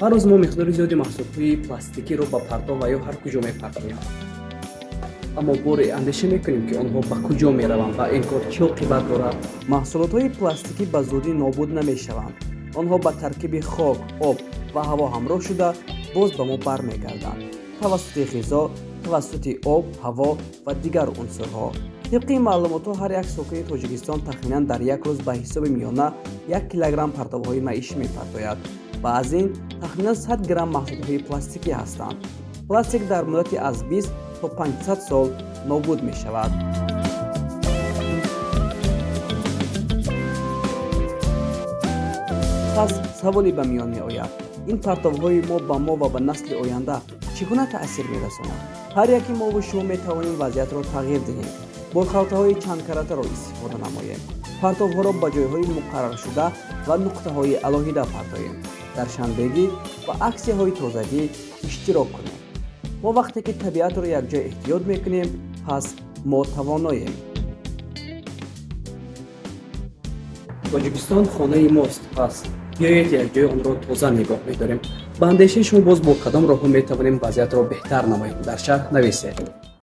Ҳар рӯз мо миқдори зиёди маҳсулотҳои пластикиро ба партов ва ё ҳар куҷо мепартоем, аммо боре андеша мекунем, ки онҳо ба куҷо мераванд ва ин кор чӣ оқибат дорад? Маҳсулотҳои пластикӣ ба зудӣ нобуд намешаванд. Онҳо ба таркиби хок, об ва ҳаво ҳамроҳ шуда, боз ба мо бармегарданд тавассути ғизо, тавассути об, ҳаво ва дигар унсурҳо. Тибқи ин маълумотҳо, ҳар як сокини Тоҷикистон тахминан дар як рӯз ба ҳисоби миёна 1 килограмм партовҳои маишӣ мепартояд ва аз ин тахминан 100 грамм маҳсулотҳои пластикӣ ҳастанд. Пластик дар муддати аз 20 то 500 сол нобуд мешавад. Пас саволе ба миён меояд: ин партовҳои мо ба мо ва ба насли оянда чӣ гуна таъсир мерасонад? Ҳар яки мову шумо метавонем вазъиятро тағйир диҳем. Борхалтаҳои чандкаратаро истифода намоем, партовҳоро ба ҷойҳои муқарраршуда ва нуқтаҳои алоҳида партоем, дар шанбегӣ ва аксияҳои тозагӣ иштирок кунем. Мо вақте ки табиатро якҷоя эҳтиёт мекунем, пас мо тавоноем. Тоҷикистон хонаи мост, пас биёед, якҷоя онро тоза нигоҳ медорем. Ба андешаи шумо, боз бо кадом роҳҳо метавонем вазъиятро беҳтар намоем? Дар шарҳ нависед.